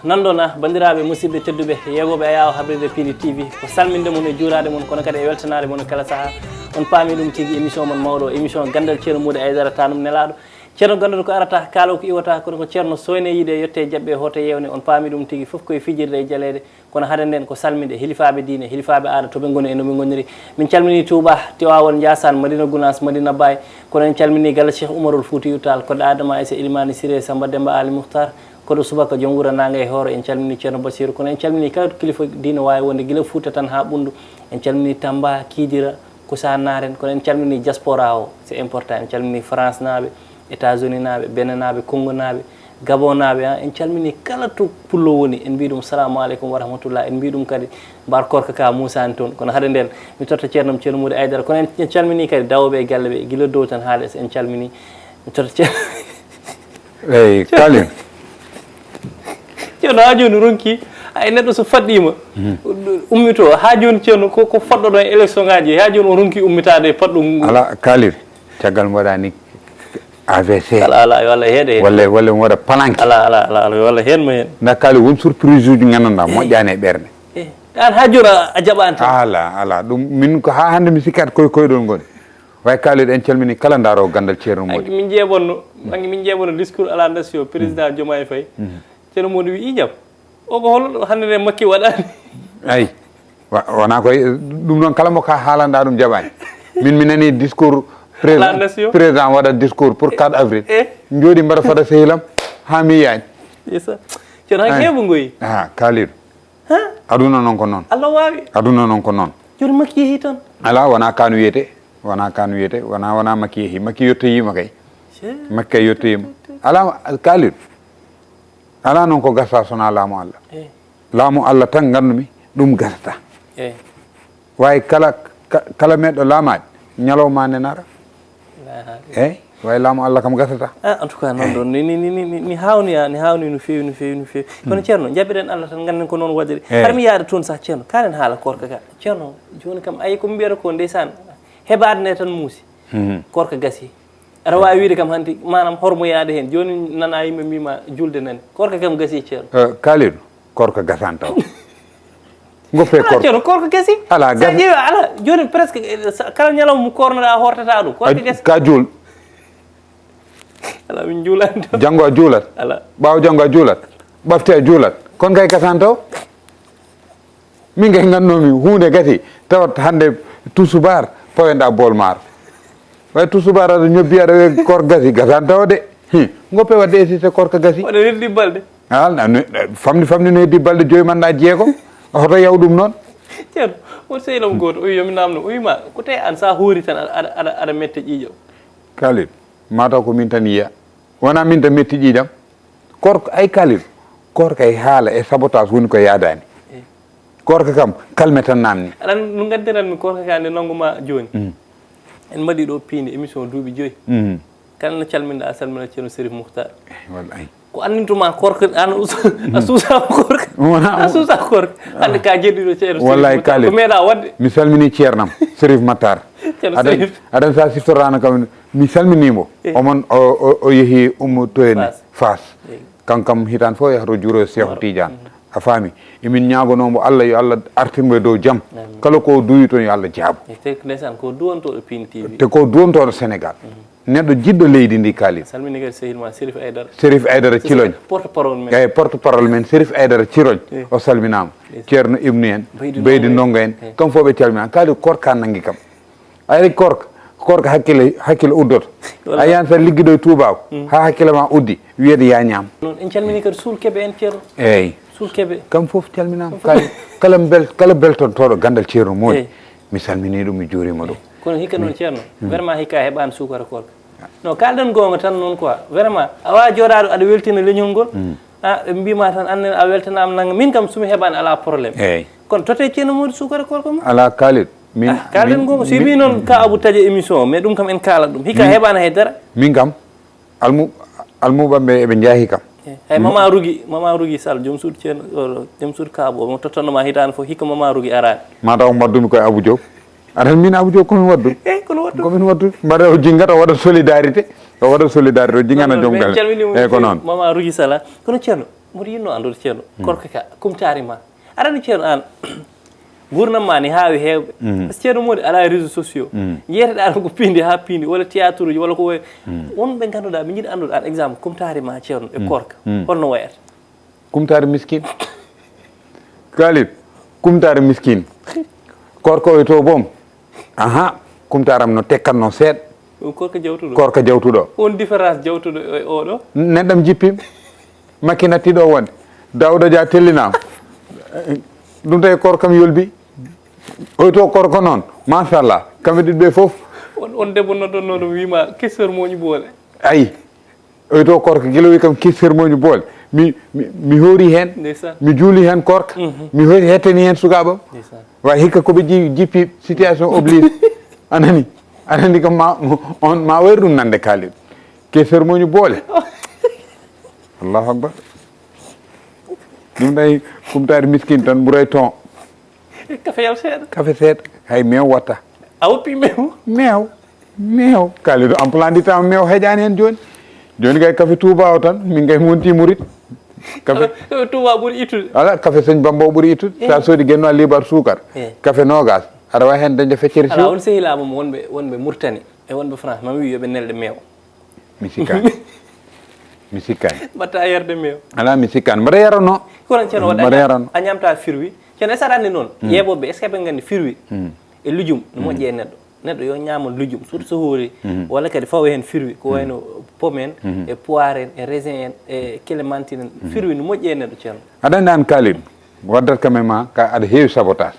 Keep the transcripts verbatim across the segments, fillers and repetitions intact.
Nanɗon, ah, banndiraaɓe, musidɓe tedduɓe, yeeɓooɓe Ayaawo Habride Piindi T V, ko salminde mon e juuraade mon, kono kadi e weltanaade mon e kala sahaa. On paami ɗum tigi, émission mon mawɗo, émission Ganndal Ceerno Moodi Aydara, taanum nelaaɗo. Ceerno ganndal ko arata, kaalo ko iwata, kono ko ceerno sooyne yiide, yotte jaɓɓe, hoote yeewne. On paami ɗum tigi, fof koye fijirde e jaleede. Kono hade nden ko salminde hilifaaɓe diine, hilifaaɓe aada, to ɓe ngoni e no ɓe ngoniri. Min calmini Touba, Tiwaawan, Njaasaan, Madina Gunaas, Madina Baay. Kono en calmini galle Cheikh Oumarul Foutiyou Tall, koɗo Adama Aissa, Elimani Siré, Samba Demba Ali Mukhtar, koɗo subaka joom wuro Nanga e Hooro. En calmini Ceerno Basiru, kono en calmini kala to kilifa diine waawi wonde, gila Fuuta tan haa Ɓunndu. En calmini Tamba, Kidira, Kusa Naaren, kono en calmini diaspora o, c'est important. En calmini France naaɓe, États-Unis naaɓe, Benin naaɓe, Congo naaɓe, Gabon naaɓe, ah, en calmini kala to pullo woni, en mbii ɗum salamu aleykum wa rahmatullah, en mbii ɗum kadi mbar korka ka muusani toon. Kono hade nden, mi totta ceernam Ceerno Moodi Aydara, kono en, en calmini kadi dawooɓe e galle ɓe, gila dow tan haa les, en calmini. Mi totta ceer- Eyi, Kalin. Ceerno, haa jooni ronki, ay, neɗɗo so faɗɗiima, ummito, haa jooni ceerno, ko, ko fotɗo ɗon élection ngaji, haa jooni o ronki ummitaade e faɗɗo ngu. Ala, Kalin, caggal mi waɗani A V C. Ala, ala, yo Allah heede heen. Walla, walla mi waɗa palanke. Ala, ala, ala, ala, yo Allah heen mo heen. Nda Kalin, won surprise uji nganndanɗaa moƴƴaani e ɓernde. Eh, aan haa jooni a, a jaɓaani tan. Ala, ala, ɗum min ko haa hannde mi sikkat koye koyɗol ngoni. Way Kalin, en calmini kala ndaaroowo ganndal Ceerno Moodi. Hanki min njeeɓonno, hanki min njeeɓonno discours à la nation, président Diomaye Faye. Ceerno Moodi wi, "Ijam, o ko hol hannde ne Makki waɗaani?" Ay, wa- wonaa koye ɗum noon, kala mo ka haalanɗaa ɗum jaɓaani. Min mi nanii discours président, La nation. Président waɗa discours pour quatre avril. Eh. Njooɗi mbaɗa fada sehilam haa mi yaani. Isa. Ceerno, hanki Ay. Heeɓu ngoyi. Ah, Kalin. Aduna noon ko noon. Allah waawi. Aduna noon ko noon. Jooni Makki yehi tan. Alaa, wonaa kaan wiyetee. Wonaa kaan wiyetee. Wonaa, wonaa Makki yehi. Makki yettoyiima kay. Cee. Makki kay yettoyiima. Alaa, Kalin. Alaa noon ko gasata so wonaa laamu Allah. Eey. Laamu Allah tan nganndumi ɗum gasata. Eey. Waawi kala, ka- kala meɗɗo laamaade, ñalawma ne nara. Eey, way laamu Allah kam gasata. Ah, en tout cas, noon ɗon, ni, ni, ni, ni, ni, ni haawni, ah, ni haawni no feewi, no feewi, no feewi. Kono Ceerno, njaɓiren Allah tan, ngannden ko noon waɗiri. Eey. Har mi yaada toon sah, Ceerno, kaalen haala koorka ka. Ceerno, jooni kam, ayi ko mi mbiyata ko, ndeysaan, hebaade ne tan muusi. Koorka gasi. Aɗa waawi wiyde kam hanti, maanaam, hormo yaade heen. Jooni nana yimɓe mbiima julde nani. Koorka kam gasi, Ceerno. Eh, Kalidou, koorka gasani taw. Ngoppe Ala, koorka. Ceerno, koorka gasi. Ala, Sa gasi. Ƴeewi, ala, jooni presque, eh, sa- kala ñalawma mo koornoɗaa, a hortata ɗum. Koorka A- gasi. Ka juul. Ala, min juulani ɗum. Janngo a juulat. Ala. Ɓaawo janngo a juulat. Ɓafte a juulat. Kon kay gasani taw. Min kay ngannoomi huunde gasi, tawat hannde tusubaar pawenɗaa bool maaro. Way tusubaar aɗa ñobbi, aɗa wiya koorka gasi, gasani tawa de. Hi, ngoppe waɗde hésité, koorka gasi. Waɗa heddi balɗe. Al- no- famɗi famɗi no heddi balɗe joyi mannda jeego. Hoto yaw ɗum noon. Ceerno, won sehil am gooto, o wi yo mi naamno, o wi ma, ko tawi aan so a hoori tan aɗa, aɗa, aɗa, aɗa metta ƴiiƴam. Kalidou, mataw ko min tan yiya. Wonaa min tan metti ƴiiƴam. Koorka, ay Kalidou, koorka e haala e sabotage woni ko yaadaani. Koorka kam, kalme tan naamni. Aɗa anndi no ngaddiranmi koorka ka nde nanngu ma jooni. En mbaɗii ɗo piindi émission duuɓi joyi. Kala no calminɗaa, a salminat Ceerno Serif Muhtar. Wallay. Ko anndintuma koorka, aan a us- a suusaama koorka. Wonaa A suusaa koorka. Hannde ka jedduɗo Ceerno Serif Wallay Muhtar. Kalidou. Ko meeɗaa waɗde. Mi salminii ceernam, Serif Matar. Ceerno Aɗa Serif. Aɗa anndi so a siftoraano kam, mi salminiimo. Eh. Omon o, o, o yehi Ummu Toyne Faas. Faas. Eh. Kanko kam hitaande fof yahata o juuroya Seeku Tiijaan. A faami? Emin ñaagonoo mbo Allah, yo Allah artir mbo e dow jam. Amin. Kala ko o duwi toon, yo Allah jaabo. E te ko ndeysaan, ko duwantooɗo Pine T V. Te ko duwantooɗo Senegaal. Neɗɗo jiɗɗo leydi ndi, Kalidou. Salmini kadi sehil ma Serif Aydara. Serif Aydara Ciloñ. Porte parole men. Eyi, porte parole men, Serif Aydara Ciloñ. Eh. O salminaama. Yes. Ceerno Ibnu en, Baydi Baydi Ndongo en. Ndongo en. Eh. Kam fof ɓe calminaama. Kalidou, koorka nanngi kam. A ari koorka, koorka hakkille, hakkille uddoto. Wallay. A yiyan tan liggiɗo e tuubaaku, haa hakkille ma uddi, wiyete ya ñaam. Noon en calmini kadi Suul Kebe en, Ceerno. Eeyi. Suul Kebe. Kam fof calminaama. Kam fof. Kala, kala bel-, kala beltantooɗo ganndal Ceerno Moodi, eeyi, mi salminii ɗum, mi juuriima ɗum. Kono hikka noon, Ceerno, vraiment hikka a heɓaani suukara koorka. No, kaalɗen goonga tan noon quoi. Vraiment, a waawaa jooɗaade aɗa weltina leñol ngol. Ah, ɓe mbiima tan, "Aan ne a weltanaama nannga." Min kam, so mi heɓaani, alaa problème. Eeyi. Kono tottee Ceerno Moodi suukara koorka ma. Alaa, Kalidou. Min, ah, kaalɗen min, goonga. So min, ɓii noon ka Abou Taƴa émission, mais ɗum kam en kaalat ɗum. Hikka a heɓaani hay dara. Min kam, almu-, almuuɓam ɓe eɓe njaahi kam. Eeyi. Hay Mama Rugi, Mama Rugi Sall, joom suudu Ceerno, o, joom suudu Kaabo, mo tottanno ma hitaande fof, hikka Mama Rugi araani. Mataw mbaddumi koye Abou Diop. Aɗa anndi min Abou Diop ko min waddu. Eeyi, kono waddu. Ko min waddu. Mbaɗa o jinngata, o waɗa solidarité. O waɗa solidarité, o jinngana joom galle. Eeyi, ko noon. Mama Rugi Sala. Kono Ceerno, Mboɗo yiɗno anndude, ceerno, korka ka kumtaari ma. Aɗa anndi, ceerno, aan, nguurndam ma ne haawi heewɓe. Par ce que, ceerno Mody, alaa e réseaux sociaux. Njeeyteɗaa ɗo ko piindi haa piindi, walla théâtre uji, walla ko wayi. Won ɓe ngannduɗaa, ɓe njiɗi anndude aan, exemple, kumtaari ma, ceerno, e korka. Holno wayata? Kumtaari miskin. Kaalid, kumtaari miskin. Korka o e to boom. Aha, kumtaaram no tekkanno seeɗa. Ɗum korka jawtuɗo. Korka jawtuɗo. On différence jawtuɗo e oɗo? Neɗɗam jippim. Makki natti ɗo wonde. Daouda Dia tellinaama. Ɗum tawi korkam yolbi. Oy to korko noon. Machallah. Kamɓe ɗiɗi ɓe fof. On, on debbo noddonno ɗum wiima questeur moñu boole. Ayi. Oy to korka gila wi kam ki sermoñu boole. Mi, mi, mi hoori heen. Ndeysaan. Mi juuli heen korka. Mi hoori hettani heen sukaaɓam. Ndeysaan. Wa hikka ko ɓe ji-, jippi, situation oblige. Anani. Anani kam ma, on ma wayru ɗum nande Kaalid. Ke sermoñu boole. Allahu akbar. Ɗum ɗay kumtaari miskin tan ɓuray ton. Kafe yal seeɗa. Kafe seeɗa. Hay meew watta. A woppi meew? Meew. Meew. Kaalid, emploi ndi tawa meew heƴaani heen jooni. Jooni kay kafe Touba o tan, min kay mi wonti murit. Kafe Touba ɓuri ittude. Ala, kafe Sëñ Bamba o ɓuri ittude. Sa soodi genno a liibar suukar. Kafe noogas. Aɗa wawi heen dañde feccere siwo. Ala, on sehilaaɓe mo wonɓe, wonɓe Murtani e wonɓe France, mami wi yo ɓe nelɗe meew. Mi sikkaani. Mi sikkaani. Mbaɗta yerde meew. Ala, mi sikkaani. Mbaɗa yarano. Kono ceerno, waɗa mbaɗa yarano. A ñamta firwi. Ceerno, est-ce que aɗa anndi noon? Yeeɓooɓe, est-ce que ɓe nganndi firwi e lujum no moƴƴi e neɗɗo? Neɗɗo yo ñaamo lujum, surtout so hoori, walla kadi fawa heen firwi, ko wayno pomme en, e poire en, e raisin en, e clémentine en. Firwi no moƴƴi e neɗɗo, ceerno. Aɗa anndi aan Kaalid, waddat kam e ma, ka aɗa heewi sabotage.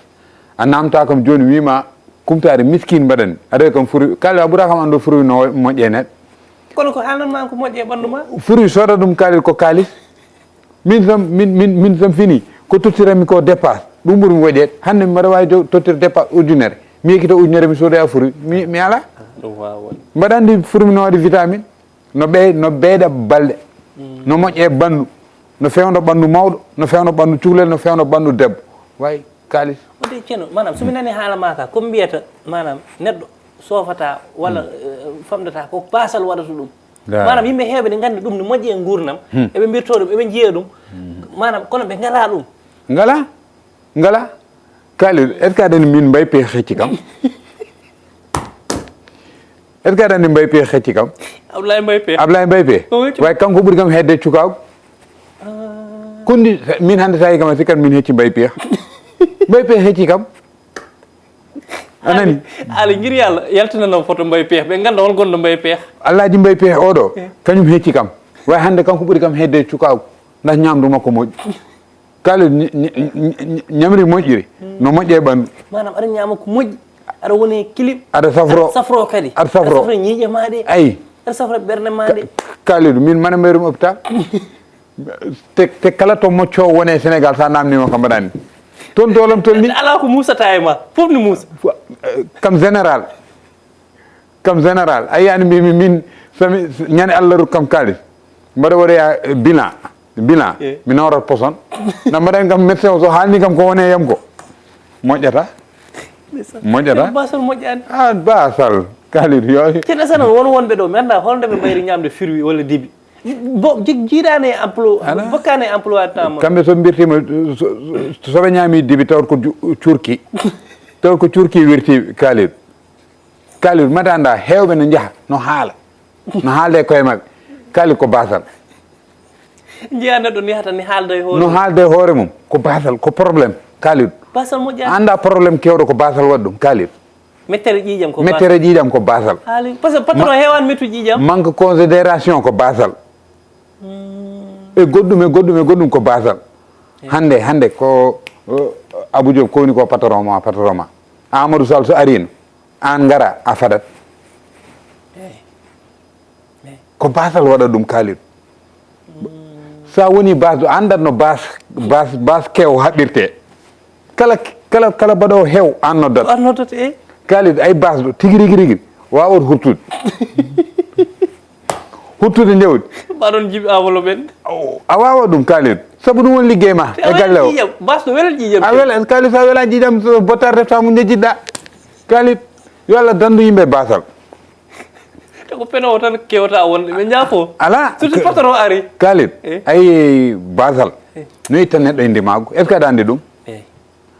A namta kam jooni wiima, kumtaari miskin mbaɗani. Aɗa kam furu, Kaalid a ɓura kam anndu furu no moƴƴe neɗɗo. Kono ko haalnan ma ko moƴƴe ɓanndu ma. Furu soda ɗum Kaalid ko kaalis. Min sam, min, min, min sam fini. Ko tottiranmi ko dépasse. Ɗum ɓuri mi waɗeede. Hannde mbaɗa waawi jo-, tottir dépasse ujunere. Mi yekkita ujunere mi sodoya furu. Mi, mi ala. Ɗum waawon. Mbaɗa anndi furu mi no waɗi vitamine. No ɓey-, no ɓeyda balɗe. No moƴƴe ɓanndu. No fewndo ɓanndu mawɗo. No fewndo ɓanndu cukalel. No fewndo ɓanndu debbo. Way. Kaalis. Wonde ceerno, maanaam, so mi nani haala ma ka, ko mbiyata, maanaam, neɗɗo soofata walla, eh, famdata, ko baasal waɗata ɗum. Maanaam, yimɓe heewɓe ne nganndi ɗum ne moƴƴi e nguurndam, eɓe mbirto ɗum, eɓe njiya ɗum. Maanaam, kono ɓe ngalaa ɗum. Ngalaa? Ngalaa? Kaalid, est-ce que aɗa anndi min mbay pe hecci kam? Est-ce que aɗa anndi mbay pe hecci kam? Ablaye Mbay pe. Ablaye Mbay pe. O hecci. Way kanko ɓuri kam hedde cukaagu. Kondi min hannde tawi kam a sikkat min hecci mbay pe. Mbay pe hecci kam. A nani? Aali ngir Yalla yaltinanoo foto mbay pe. Ɓe ngannda hol gonɗo mbay pe. Alhaji mbay pe oɗo, kañum hecci kam. Way hannde kanko ɓuri kam hedde cukaagu. Ndax ñaamdu makko moƴƴi. Kala ñ-, ñ-, ñ-, ñ-, ñamri moƴƴiri, no moƴƴe e ɓanndu. Maanaam aɗa ñaama ko moƴƴi, aɗa woni kilim, aɗa safro. Aɗa safro kadi. Aɗa safro. Aɗa safro ñiiƴe ma ɗe. Ayi. Aɗa safro ɓernde ma ɗe. Ka-, Kalidou, min mana meerum hôpital. Te, te kala to moƴƴo wone e Sénégal, sa namnima kam mbaɗani. Toon doolam tolni. Alaa ko muusata e ma, fof ne muusa. Fo-, eh, kam général. Kam général, a yiyani mbimi min, somi, ñande Allah rokki kam kaalis, mbaɗa waɗoya, eh, bilan, bilan, eh, mi nawrat poson. Na mbaɗan kam médecin o, so haalni kam ko woni e yam ko, moƴƴata. Ndeysaan. Moƴƴata. Ceerno, basal moƴƴani. Ah, basal, Kalidou, yo. Ceerno Assane, won wonɓe ɗo, mi annda holno ɓe mbayri ñamde firwi walla dibi. Bo, ji-, jiidaani e emploi, bokkaani e emploi temps. Kamɓe so mbirtima, so, so, so ɓe ñaami dibi tawat ko ju-, curki. Tawat ko curki wirti, Kalidou. Kalidou, mata annda, heewɓe no njaha, no haala, no haalda e koye maɓɓe. Kalidou ko basal. Njiya neɗɗo ni hata ni haalda e hoore. No haalda e hoore mum, ko basal, ko problème, Kalidou. Basal moƴƴaani. Annda problème kewɗo ko basal waɗi ɗum, Kalidou. Mettere ƴiiƴam ko basal. Mettere ƴiiƴam ko basal. Haali, parce que patron heewani mettu ƴiiƴam. Manque considération ko basal. E goɗɗum, e goɗɗum, e goɗɗum ko basal. Hannde, hannde ko, uh, Abou Diop ko woni ko patron ma, patron ma. Amadou Sall so arino, aan ngara, a fadat. Eey. Eey. Ko basal waɗa ɗum, Kalidou. Sa woni basɗo, anndat no bas, bas, bas kew haɓirte. Kala, kala, kala baɗoowo hew, aan noddat. Aan noddat, eey. Kalidou, ay basɗo, tigi rigi rigi, waawat hurtude. Huttude njawdi. Mbaɗon jibi enveloppe en. O, a waawa ɗum, Kalidou. Sabu ɗum woni liggey ma e galle o. Ƴiiƴam, basɗo wela ƴiiƴam. A wela, Kalidou, sa wela ƴiiƴam, so bottar defta mo njejjitɗa. Kalidou, yo Allah dandu yimɓe basal. Ko penowo tan kewta wonde ɓe njaafo. Ala. Surtout patron ari. Kalid, ayi basal. No itta neɗɗo inde maago. Est-ce que aɗa anndi ɗum?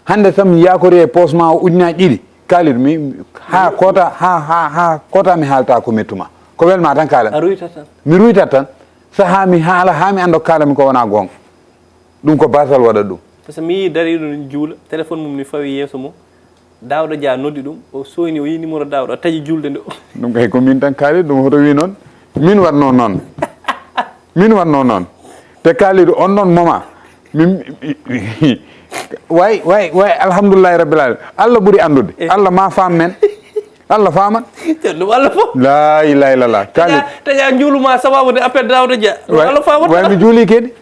Hannde tan mi yaakori e poos ma o ujunaaji ɗiɗi. Kalid mi ha kota ha ha ha kota mi haalta ko mettuma. Ko welma tan kaalan. A ruytat tan. Mi ruytat tan. Saha mi haala ha mi annda ko kaalami ko wona goonga. Ɗum ko basal waɗat ɗum. Par ce que mi yii dariiɗo no juula, téléphone mum ni fawi yeeso mum. Daawɗo Dia noddi ɗum, o sooyni, o yii numéro Daawɗo, o taƴi juulde nde. Ɗum kay ko min tan kaali ɗum hoto wi noon. Min waɗno noon. Min waɗno noon. Te kaaliɗo on noon moma. Min way way way alhamdulillahi rabbil alamin. Allah ɓuri anndude. Allah ma faam men. Allah faaman. Ɗum Allah fof. La ilaha illallah. Kaali. Taƴa juuluma sababu de appel Daawɗo Dia. Ɗum Allah faamata. Way mi juuli kedi.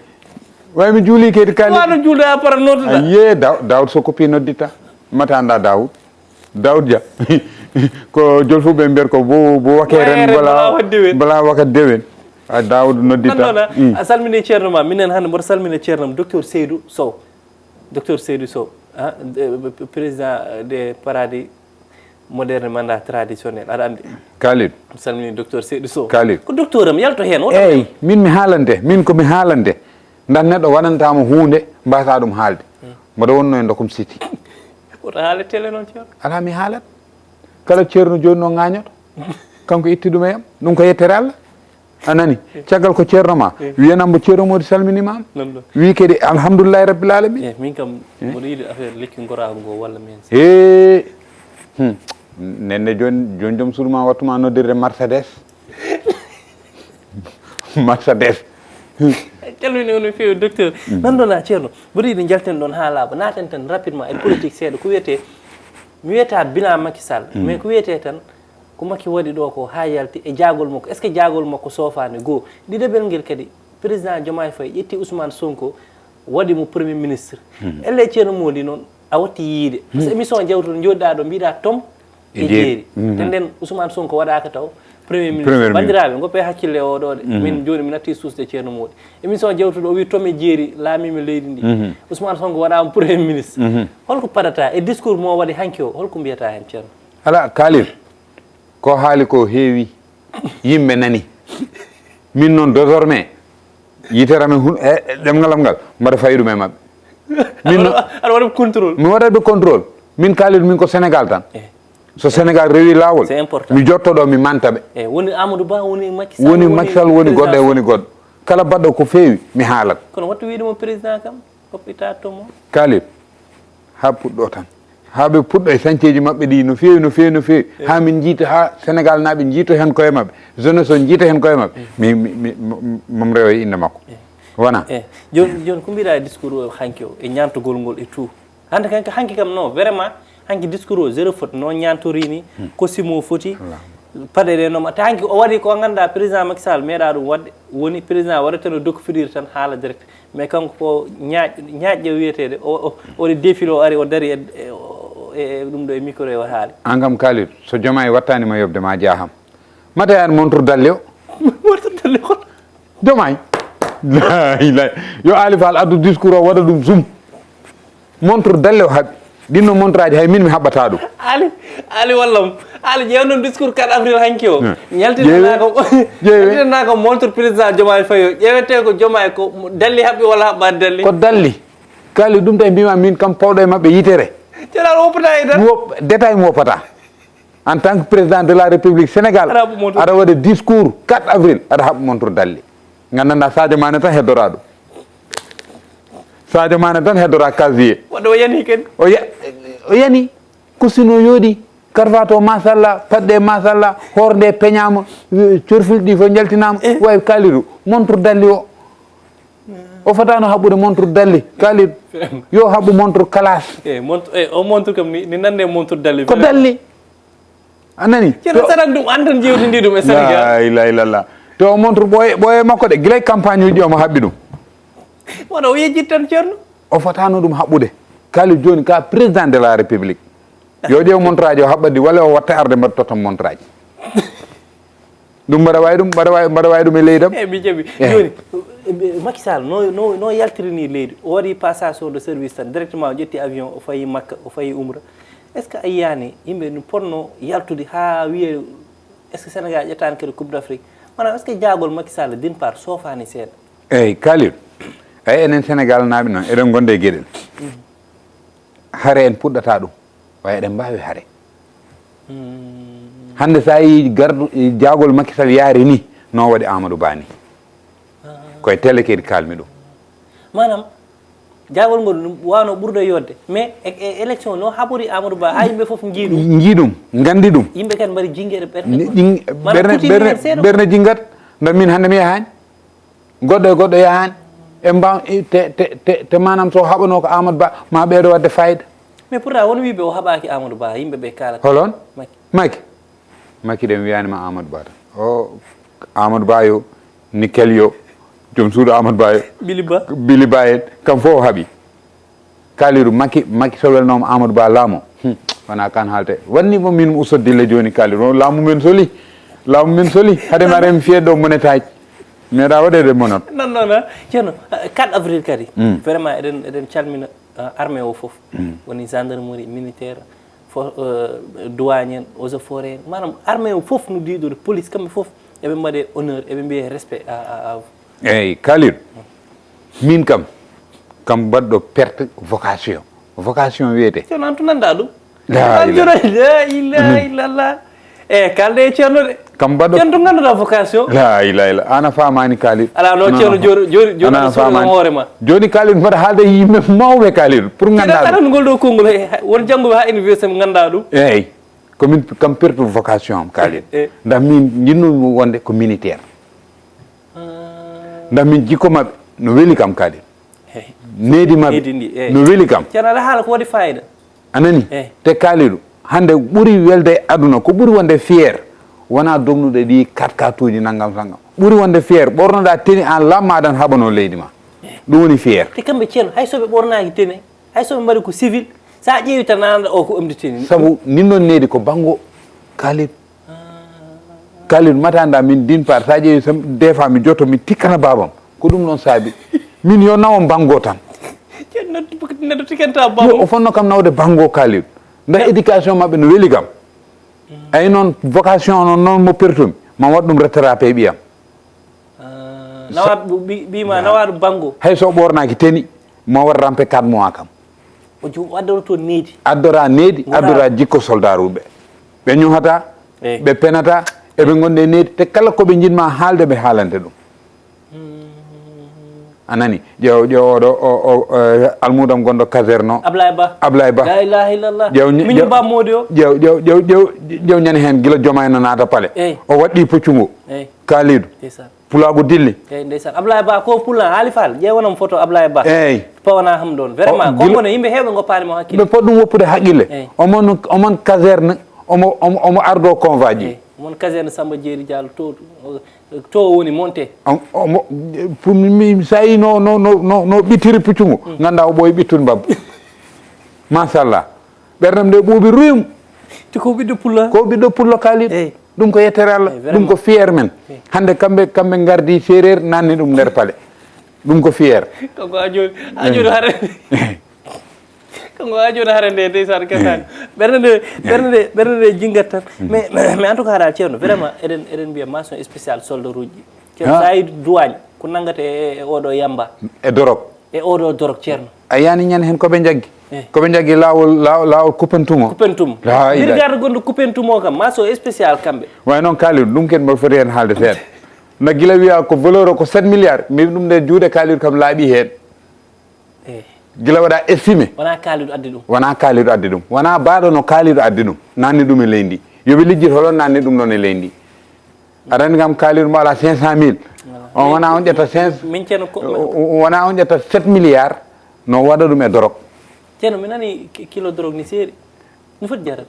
Way mi juuli kedi kali. Wano juulde a para notuɗa. Ye Daw- Daoud so koppi noddita. Mata anda Daoud. Daoud Dia. Ko jol fu ɓe mbiyata ko bo bo wakere Wayere bala bala wakati dewen. Bala wakati dewen. A Daoud noddita. Nandona, Mm. a salmini ceerno ma, minen hannde mboɗo salmina ceerno am, docteur Seydou Sow. Docteur Seydou Sow, ah, eh, président des paradis moderne mandat traditionnel aɗa anndi. Kalidou. Mi salmini docteur Seydou Sow. Kalidou. Ko docteur am yalto heen oto. Eyyi, min mi haalante, min ko mi haalante. Ndan neɗɗo waɗantama huunde mbasa ɗum haalde. Mboɗo wonno e dokom siti. Woto haale télé noon ceerno. Ala mi haalat. Kala ceerno jooni no ŋaañoto. Kanko itti ɗum e am. Ɗum ko yettere Allah. A nani? Caggal ko ceerno ma wiyanam mbo ceerno Mody salminima am. Wi kadi alhamdulillahi rabbil alamin. Eh, min kam mboɗo yiɗi affaire lekki goraago ngo walla min. He. Hmm. Nenne joni joni joom suudu ma wattuma noddirde Mercedes. Mercedes. Calmini on no feewi docteur. Nanɗona ceerno mboɗo yiɗi jalten ɗon ha laaɓa naten tan rapidement e politique seeɗa ko wiyete mi wiyata bilan Macky Sall mais ko wiyete tan ko Macky waɗi ɗo ko ha yalti e jaagol makko est ce que jaagol makko soofani goo ɗiɗaɓel ngel kadi président Diomaye Faye ƴetti Ousmane Sonko waɗi mo premier ministre elle ceerno Mody noon a watti yiide par ce que émission jawtuɗo jooɗiɗa ɗo mbiɗa tom e jeeri te nden Ousmane Sonko waɗaka taw premier ministre bandiraɓe goppe hakkille e oɗo ɗe min joni mi natti suusde ceerno Mody émission jawtuɗo o wi tom e jeeri laamima leydi ndi Ousmane Sonko waɗama premier ministre holko paɗata e discours mo waɗi hanki o holko mbiyata hen ceerno ala Kalidou Ko haali ko heewi, yimɓe nani. Min noon désormais, yitere amen hun, e, e ɗemngal am ngal, mbaɗa fayi ɗum e maɓɓe. Min noon, aɗa waɗa ɓe contrôle. Mi waɗat ɓe contrôle. Min kaalit min ko Sénégal tan. Eh. So Sénégal rewi laawol, c'est important. Mi jotto ɗo mi manta ɓe. Eh, woni Amadou Ba, woni Macky Sall, woni Macky Sall, woni goɗɗo e woni goɗɗo. Kala baɗɗo ko feewi, mi haalat. Kono wattu wiide mo président kam. Hoppita tomo. Kaalid, haa puɗɗo tan. Haa ɓe puɗɗo e sañceeji maɓɓe ɗi no feewi, no feewi, no feewi. Haa min njiita, haa Senegaal naaɓe njiito heen koye maɓɓe. Jeunesse o njiita heen koye maɓɓe. Mi, mi, mi, mo- mo- mom rewa e innde makko. Wona? Eh, joni joni ko mbiɗa e discours o hanki o e ñantugol ngol e tout hande kanko hanki kam non vraiment hanki discours o zéro faute non ñantori ni costume o foti paɗe ɗe nooma te hanki o waɗi ko ganduɗa président Macky Sall meeɗa ɗum waɗde woni président waɗateno docu fidiri tan haala direct mais kanko ko ñaaƴ ñaaƴƴe wiyetede o o- oɗo défilé o ari o dari e e- e- e ɗum ɗo e micro e o haali an kam Kalidou, so Diomaye wattani ma yobde ma jaaham. Mata yahat montre dalle o. Montre dalle o. Diomaye. La ilaha. Yo Ali Fall addu discours o waɗa ɗum zoom. Montre dalle o haɓi. Ɗinno montre aji hay min mi haɓɓata ɗum. Ali, Ali wallam. Ali ƴeew noon discours quatre avril hanki o. Ñaltinanako ñaltinanako montre président Diomaye Faye o. Ƴeewete ko Diomaye ko dalli haɓɓi walla haɓɓani dalli. Ko dalli. Kali ɗum tawi mbima min kam pawɗo e maɓɓe yitere. Ceerno aɗa woppata e tan. Mi wop détail mi woppata. En tant que président de la République Sénégal, aɗa waɗa discours quatre avril, aɗa haɓa montre dalle. Nganndanɗaa Sadio Mané tan heddora ɗum. Sadio Mané tan heddora casier. Waɗde o yani kadi. O ya- o yani, costume o yooɗi, cravate o machallah, paɗɗe machallah, hoore nde peñaama, eh, corfilɗi ɗi fof njaltinaama, wawi Kalidou, montre dalle o. O fotano haɓɓude montre dalle, Kalidou, yo haɓɓu montre classe. E montre e o montre kam ni ni nande e montre dalle. Ko dalle. A nani? Ceerno Saran ɗum an tan jewtidi ɗum e Sénégal. La ilaha illallah. To o montre ɓooye ɓooye makko de gila e campagne uji omo haɓɓi ɗum. Wona o yejjit tan ceerno. O fotano ɗum haɓɓude. Kalidou joni ka président de la république. Yo ƴeew montre aji o haɓɓa ɗi walla o watta arde mbaɗa tottam montre aji. Ɗum mbaɗa wawi ɗum mbaɗa wawi mbaɗa wawi ɗum e leydam. Eyyi mi jaɓi joni Macky Sall no no no yaltirini leydi o waɗi passation de service tan directement o ƴetti avion o fayi Makka o fayi Umra est ce que a yiyani yimɓe no ponno yaltude ha wiye Est-ce que Sénégal ƴettaani kadi Coupe d'Afrique? Maanaam, est-ce que jaagol Macky Sall, d'une part, soofaani seeɗa? Eyyi, Kalidou. Eyyi, enen Sénégal naaɓe noon, eɗen ngonda e geɗel. Hare en puɗɗata ɗum, way eɗen mbaawi hare. Hannde so a yii gardu, jaagol Macky Sall yaari ni, no waɗi Amadou Ba ni. Koye tele kadi kalmi ɗum. Maanaam, jaagol ngol ɗum waawno ɓurɗo yodde. Mais e, e élection no haɓori Amadou Ba, haa yimɓe fof njii ɗum. Njii ɗum, nganndi ɗum. Yimɓe kadi mbaɗi jingeere ɓernde. Maanaam, ɓerne, ɓerne, ɓerne jingat, nda min hannde mi yahaani. Goɗɗo e goɗɗo yahaani. E mbaw, te, te, te, te maanaam so haɓanoo ko Amadou Ba, ma ɓeydo waɗde fayida. Mais pourtant, won wiiɓe o haɓaaki Amadou Ba, yimɓe ɓe kaalata. Holon? Macky. Macky. Macky ɗen wiyaani ma Amadou Ba tan. O Amadou Ba yo, Nickel yo, joom suudu Amadou Ba yo. Bili Ba. Bili Ba en, kam fof o haɓi. Kalidou, Macky, Macky so welnooma Amadou Ba laamo, hmm, wonaa kan haalte. Wanni mo min Oustaz Dille jooni Kalidou, o laamu men soli. Laamu men soli. Hade ma rem fiyede ɗo monetaji. Meeɗa waɗede monot. Non, non, non. Ceerno, eh, quatre avril kadi. Hmm. Vraiment, eɗen, eɗen calmina, eh, armée o fof. Hmm. Woni gendarmerie, militaire, fo, eh, douane en, eaux et forêt en. Maanaam, armée o fof no diiɗo, police kamɓe fof. Eɓe mbaɗe honneur, eɓe mbiye respect à, à, à vous. Eyyi, Kalidou. Min kam, kam baɗɗo perte vocation. Vocation wiyete. Ceerno, an to nanndaa ɗum. La ilaha illallah. E kalde e ceerno de. Kam baɗɗo. Ceerno to ngannduɗaa vocation. La ilaha illallah. Ana faamaani Kalidou. Alaa no ceerno joni joni joni ana faamaani hoore ma. Joni Kalidou mbaɗa haalde yimɓe mawɓe Kalidou pour nganndaa ɗum. Ngol ɗo konngol won jannguɓe haa université ɓe nganndaa ɗum. Eyyi. Ko min kam perte vocation am Kalidou. Ndax min jinnumi wonde ko militaire. Ndax min jikko maɓɓe no weli kam Kalidou. Needi maɓɓe no weli kam. Ceerno aɗa haala ko waɗi fayida. A nani? Te Kalidou, hannde ɓuri welde e aduna, ko ɓuri wonde fier, wona dognude ɗi quatre-quatre uji nanngam sanngam. Ɓuri wonde fier, ɓornoɗa tenue an lamma aɗan haɓano leydi ma. Ɗum woni fier. Te kamɓe ceerno, hay soɓe ɓornaaki tenue, hay soɓe mbaɗi ko civil, sa ƴeewi tan nanɗa o ko omdi tenue. Sabu ndin ɗon needi ko banngo Kalidou. Kalidou, mata nda min din par sa ƴeewi des fois mi joto mi tikkana babam. Ko ɗum ɗon saabi. Min yo nawam banngo tan. Neɗɗo tikkanta banngo. O fonno kam nawde banngo Kalidou. Nda éducation maɓɓe no weli kam. Ay noon vocation on noon mo pertumi. Ma waɗ ɗum rattrapé ɓiyam. Nawaɗo ɓi ma nawaɗo banngo. Hay so ɓornaki tenue. Ma waɗ rampe quatre mois kam. O jom o addoro toon needi. Addora needi, addora jikko soldaruɓe. Ɓe ñohata, ɓe penata, eɓe gonde needi. Te kala ko ɓe jinma haalde ɓe haalante ɗum. A nani? Ƴeew ƴeew oɗo o o almudam gonɗo caserne o. Ablaye Ba. Ablaye Ba. La ilaha illallah. Ƴeew miñum ba modi o. Ƴeew ƴeew ƴeew ƴeew ƴeew ñande heen gila jooma ena naata pale. O waɗɗi puccungu. Kalidou. Pulaagu dilli. Eyi ndeysaan Ablaye Ba ko pulaa haali faal ƴeewanam photo Ablaye Ba. Eyi. Pawana ham ɗoon vraiment comme kono yimɓe heewɓe ngoppaani mo hakkille. Ɓe pot ɗum woppude haqqille. Omon omon caserne omo omo omo ardo convoi ji. Omon caserne Samba Jeeri Diallo to to woni monté. Omo sa yi no no no no ɓittiri puccungu. Ngannda o ɓooyi ɓittude mbabba. Machallah. Ɓernam nde ɓuuɓi ruyum. Te ko ɓiɗɗo pullo. Ko ɓiɗɗo pullo kaalid. Eyi. Ɗum ko yettere Allah. Eyi, vraiment. Ɗum ko fier men. Eyi. Hannde kamɓe kamɓe ngardi séeréer nanni ɗum nder pale. Ɗum ko fier. Kanko a jooni a jooni hare. Kanko a jooni hare nde ndeysaan kasaani. Ɓernde nde ɓernde nde ɓernde nde jinggat tan. Mais mais en tout cas haɗa ceerno vraiment eɗen eɗen mbiya mention spéciale soldat uji. Ceerno sa yi duwañ ko nanngata e e oɗo yamba. E dorog. E oɗo dorog ceerno. A yiyani ñande heen ko ɓe njaggi? Ko ɓe njaggi laawol laawol Kupentum o. Kupentum. Brigade gonɗo Kupentum o kam mention spéciale kamɓe. Way noon Kalidou ɗum ken mboɗo foti heen haalde seeɗa. Na gila wiya ko valeur o ko sept milliards mbiimi ɗum nde juuɗe Kalidou kam laaɓi heen. Gila waɗa estimé. Wona Kalidou addi ɗum. Wona Kalidou addi ɗum. Wona baaɗo no Kalidou addi ɗum. Nanni ɗum e leydi. Yo ɓe lijjit holo nanni ɗum ɗon e leydi. Aɗa anndi kam kaalirɗo mo alaa cinq cent mille. On wona on ƴetta cinq. Min ceerno ko. Wona on ƴetta sept milliards no waɗa ɗum e dorog. Ceerno mi nani kilo dorog ni seeri. No foti jarat?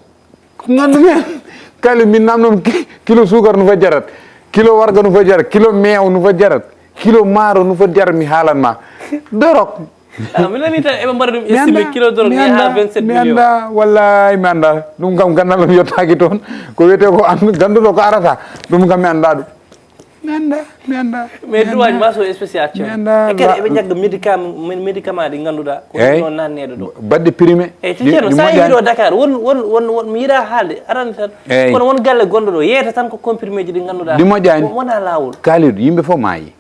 Ko nganndu mi kali min namnoo kilo suukar no foti jarat, kilo warga no foti jarat, kilo meew no foti jarat, kilo maaro no foti jarat mi haalan ma. Dorog. Ah, mi nani tan eɓe mbaɗa ɗum estimé kilo dorog mi yaha vingt-sept millions. Mi annda, wallaahi mi annda. Ɗum kam ganndal am yottaaki toon. Ko wiyetee ko an gannduɗo ko arata. Ɗum kam mi annda ɗum. Mi annda, mi annda. Mais droit ma so spécial ceerno. E kadi eɓe njagga médicament, médicament ɗi ngannduɗaa ko ɗum noon nanneɗo ɗo. Baɗɗe primé. Eyyi, to ceerno, sa yehi ɗo Dakar, won won won won mi yiɗa haalde arani tan. Eyyi. Kono won galle gonɗo ɗo yeeyta tan ko comprimé ji ɗi ngannduɗaa. Ɗi moƴƴaani. Wona laawol. Kaalidu, yimɓe fof maayi.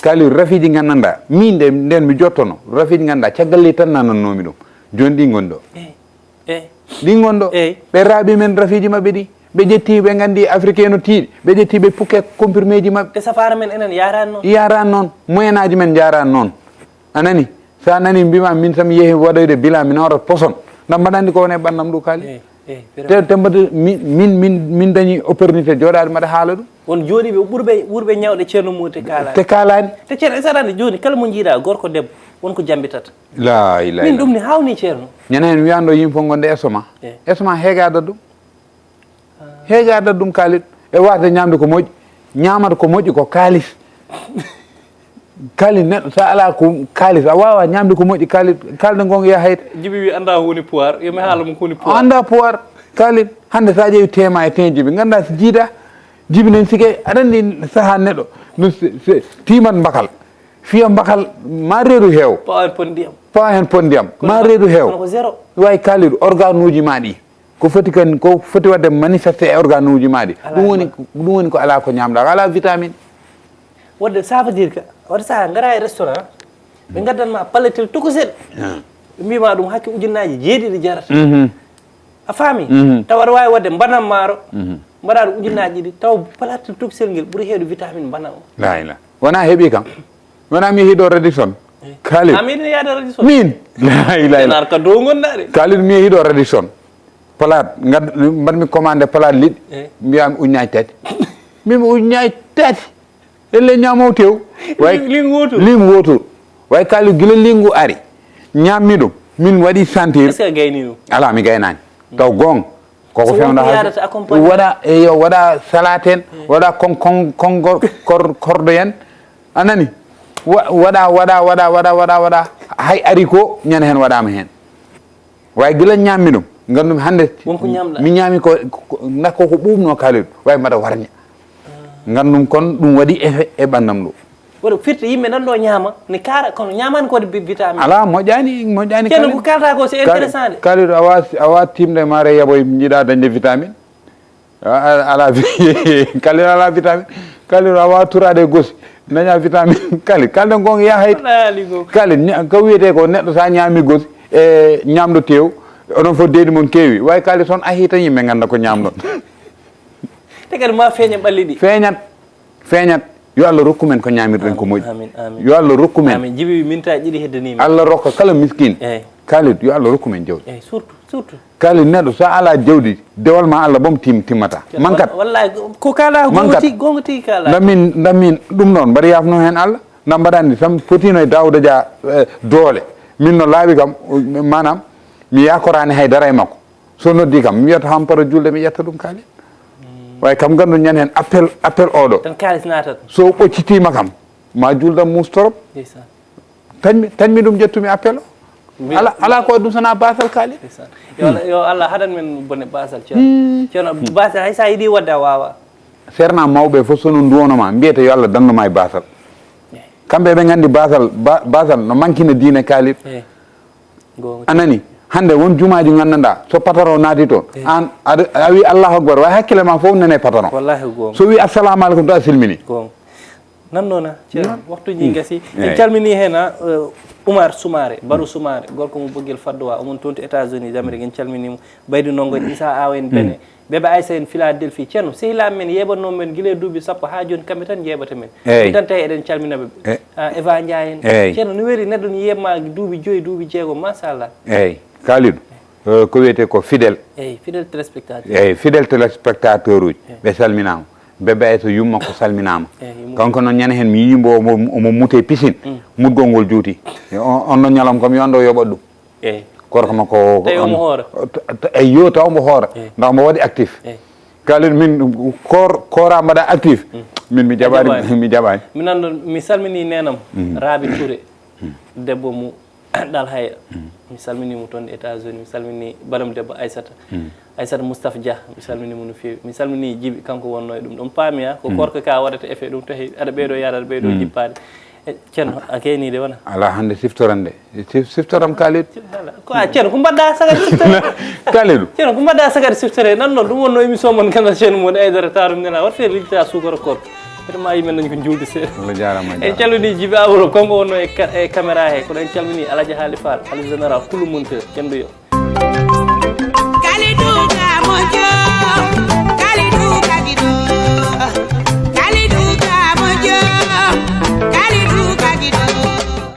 Kaalidu, rafiiji nganndanɗaa. Min de nden mi jottono. Rafiiji ngannduɗaa caggal leydi tan nanannoomi ɗum. Jooni ɗi ngoni ɗo. Eyyi. Eyyi. Ɗin ngonɗo. Eyyi. Ɓe raaɓi men rafiiji maɓɓe ɗi. Ɓe ƴetti ɓe nganndi africain no tiiɗi. Ɓe ƴetti ɓe pukke comprimé ji maɓɓe. Te safara men enen yarani noon. Yarani noon. Moyen aji men jarani noon. A nani? Sa nani mbima min sam yehi waɗoyde bila mi nawrat poson. Ndam mbaɗa anndi ko woni e ɓannam ɗo kaali. Eyyi. Eyyi. Te te mbaɗa min min min dañi opportunité jooɗaade mbaɗa haala ɗum. Won jooɗiiɓe ɓurɓe ɓurɓe ñawɗe ceerno mum te kaalaani. Te kaalaani. Te ceerno est-ce que aɗa anndi jooni kala mo njiiɗa gorko debbo won ko jambitata. La ilaha min ɗum ne hawni ceerno. Ñande heen wiyande yimɓe fof ngonde esoma. Esoma heegadat ɗum. Heegadat ɗum kaalit e waasde ñaamde ko moƴƴi ñaamata ko moƴƴi ko kaalis. Kaalis neɗɗo so a alaa ko kaalis a waawaa ñaamde ko moƴƴi kaalis kaalde ngonga yahayta. Jibi wi anndaa ko woni pouvoir yo mi haala mo ko woni pouvoir. Anndaa pouvoir kaalis hannde so a ƴeewi tema e ten jibi nganndaa so jiida jibi nen sike aɗa anndi sahaa neɗɗo no tiimat mbakal. Fiya mbakal ma reedu heew. Pawa heen pot ndiyam. Pawa heen pot ndiyam ma reedu heew. Kono ko zéro. Wawi kaalidu organe uji ma ɗi ko foti kan ko foti wadde manifesté e organe uji ma ɗi. Ɗum woni ɗum woni ko ala ko ñamɗa ko ala vitamine. Wadde ça veut dire que wadde sa gara e restaurant ɓe gaddan ma paletel tokosel. Ɓe mbima ɗum hakke ujunnaaji jeeɗiɗi jarata. Mhm. A faami? Mhm. Tawa aɗa waawi waɗde mbanan maaro, mhm, mbaɗa ɗum ujunnaaji ɗiɗi, tawa palaat tuksel ngel ɓuri heewde vitamine mbanan o. La ila. Wona heɓi kam. Wona mi hiɗo redison. Khalid. A miɗen yaade redison. Min. La ila. Nar ka dow ngonɗa de. Khalid mi hiɗo redison. Palaat ngad mbaɗmi commandé palaat liɗɗi. Eh. Mbiyami ujunnaaji tati. Min ujunnaaji tati. Elle ñamow tew. Way lingu wotu. Lingu wotu. Way kalu gila lingu ari. Ñammi ɗum. Min waɗi sentir. Est-ce que gayni ɗum? Ala mi gaynani. Taw gong. Koko fewda ha waɗa e yo waɗa salaten waɗa kon kon kon kordo yen. Anani? Waɗa waɗa waɗa waɗa waɗa waɗa hay ari ko ñande hen waɗama hen. Way gila ñammi ɗum ngandumi hande. Wonko ñamɗa? Mi ñami ko nakko ko ɓuɓno kalel way mbaɗa warña. Ngandum kon ɗum waɗi effet e ɓandam ɗo. Waɗa firti yimɓe nan ɗo ñaama ne kaara kono ñamani kode vitamine. Ala moƴƴani moƴƴani. Ceerno ko kalta ko c'est intéressant de. Kalido awa awa timde mare yaboy jiɗa dañde vitamine. Ala kali ala vitamine kali awa turade gosi daña vitamine kali kalde gonga yahay kali ka wiyete ko neɗɗo sa ñami gosi e ñamɗo tew onon fof deedi mon kewi way kali son ahi tan yimɓe ganda ko ñamɗon. Te kadi ma feeña ɓalli ɗi feeñat. Feeñat. Yo Allah rokku men ko ñaamirɗen ko moƴƴi. Yo Allah rokku men. Amin. Jibi minta ɗiɗi heddanima. Allah rokka kala miskin. Eyyi. Khalid yo Allah rokku men jawdi. Eyyi surtout surtout. Khalid neɗɗo so ala jawdi dewal ma Allah boom tim timmata. Mankat. Wallahi ko kala gonga tigi gonga tigi kala. Ndamin ndamin ɗum noon mbaɗa yafno hen Allah. Nda mbaɗa anndi tan fotino e Daouda Dia eh, doole. Min no laaɓi kam manam mi yakorani haydara e makko. So noddi kam mi wiyata hamparo julde mi ƴetta ɗum kaali. Way kam gandu ñan hen appel appel oɗo. Tan kalis natat. So ɓoccitima kam ma juldam mus torop. Ndeysaan. Tañmi tañmi ɗum ƴettumi appel o. Ala ala ko ɗum sona basal kaali. Ndeysaan. Yo Allah- yo allah haɗan men bone basal ceerno. Ceerno basal hay sa yiɗi wadde a wawa. Serna mawɓe fof sono duwonoma mbiyete yo allah danduma e basal. Kamɓe ɓe gandi basal ba- basal no mankina diine kaali. Eyyi. A nani? Hande won jumaaji gandanɗa so patron naati toon an a wi allahu akbar way hakkille ma fof nane patron. So wi assalamu aleykum to a silmini. Nannona ceerno waxtuji gasi en calmini hen a Oumar Soumaré Barou Soumaré gorko mo Boggel Faddowa omon toon to États-Unis d'Amérique en calminimo. Baydi Ndongo Issa Aw en Bene. Bebe Aissa en Philadelphie ceerno sehilaaɓe men yeeɓatnoo men gila e duuɓi sappo haa jooni kamɓe tan njeeɓata men. Eyyi. Tan tawi eɗen calmina ɓe. Eva Ndiaye en. Eyyi. Ceerno no weli neɗɗo no yeeɓma duuɓi joyi duuɓi jeego machallah. Eyyi Kalidou. Ko wiyetee ko fidèle. Eyyi fidèle téléspectateur. Eyyi fidèle téléspectateur uji ɓe salminaama. Bebe Aissa yumma ko salminaama. Kanko noon ñande heen mi yiyii mbo omo mute piscine. Mutgol ngol juuti. On ɗon ñalawma kam yo anndo yoɓat ɗum. Gorko makko o ko on. Tawi omo hoora. Eyyo taw omo hoora. Ndax omo waɗi actif. Kalin min koor koora mbaɗa actif. Min mi jaɓaani mi jaɓaani. Mi nanɗo mi salmini nenam Rabi Touré. Debbo mo Ɗal Hayra. Mi salmini mo toon États-Unis mi salmini banam debbo Aissata. Aissata Moustapha Dia, mi salmini mo no feewi. Mi salmini Jibi, kanko wonno e ɗum ɗon. Paami, a, ko korka ka waɗata effet ɗum tahi aɗa ɓeydo yaade, aɗa ɓeydo jippaade. E, Ceerno, a keenii de wona? Alaa hannde siftoran de. Sif-, siftoram Kalidou. Ko a Ceerno, ko mbaɗɗa sagadi siftore? Kalidou. Ceerno, ko mbaɗɗa sagadi siftore? Nan noon, ɗum wonno émission mon kan Ceerno mon Aidara Tarum Nena. Waɗ fee limta suukara koor. Ɓeɗo ma yimen nañ ko juulde seeɗa. Allah jaaraama. En calmini Jibi Abro, kanko wonno e ka-, e caméra he. Kono en calmini Alaji Haali Fall, Haali Général, Kulu Monteur, Cendo Yo. Kalidou Gamodio.